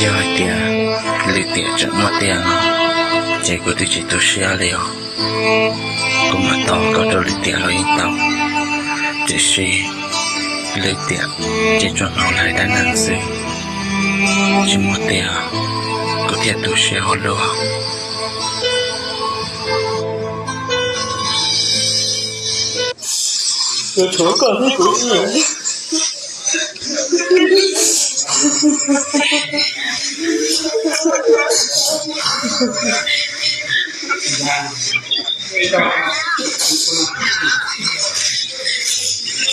Yog hais tias Lwm Tiam tseem muaj tiag no, ces kuv twb tsis tu siab li os. Kuv mam tos koj rau Lwm Tiam los yeej tau, tiam sis Lwm Tiam ces tsuas hnov lawv dab neeg xwb, tsis muaj tiag, kuv thiaj tu siab ua luaj. Tshuav koj thiab kuv ib yam.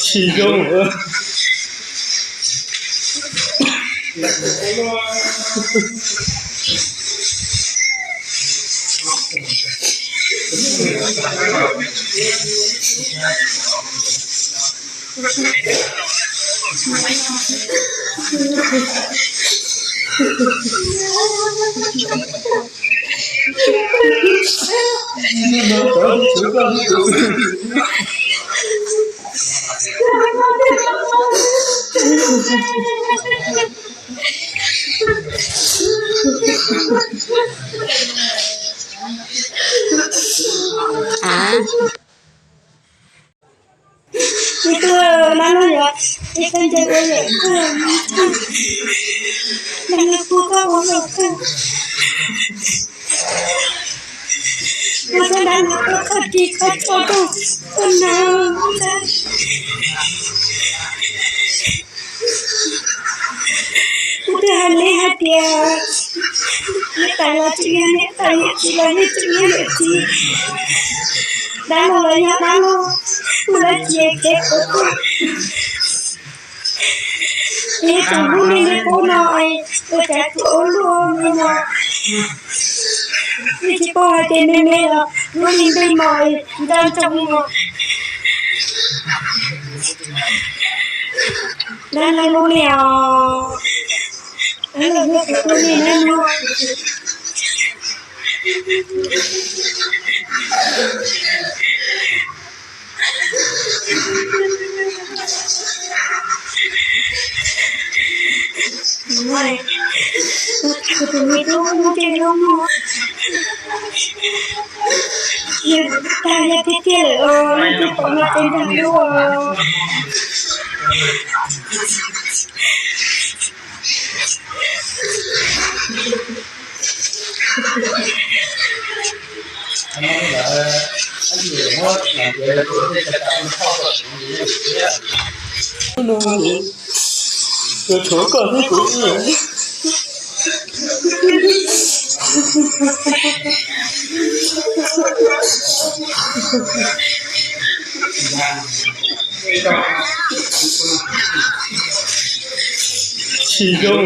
Tsis zoo. Tus mab loj yog ib tug ntse ua lawm kuj nag nag kuj koj ua lawm kuj ua koj dab nag koj qhov ris qhov tso rau koj nag. Kuv twb hais neb hais tias neb tais los tseem yog neb tais, yawm txiv los yeej tseem yog yawm txiv, dab laug los yog dab laug, mus lawv txiv kev qhuav tuaj. Es tsoom hnub nej neb qub no ua cas tuaj ua luaj li no. Nej tsis paub hais tias me me los lub me npe mos nco ntsoov mos. Dab neeg lub me os, dab neeg lub me dab neeg. Kuv tus me tub muaj coj zoo no, yog tag yog tiag tiag lawm os, leej twg pom no ces nrog lub os. Tshuav koj thiab kuv ib yam. Tsis zoo.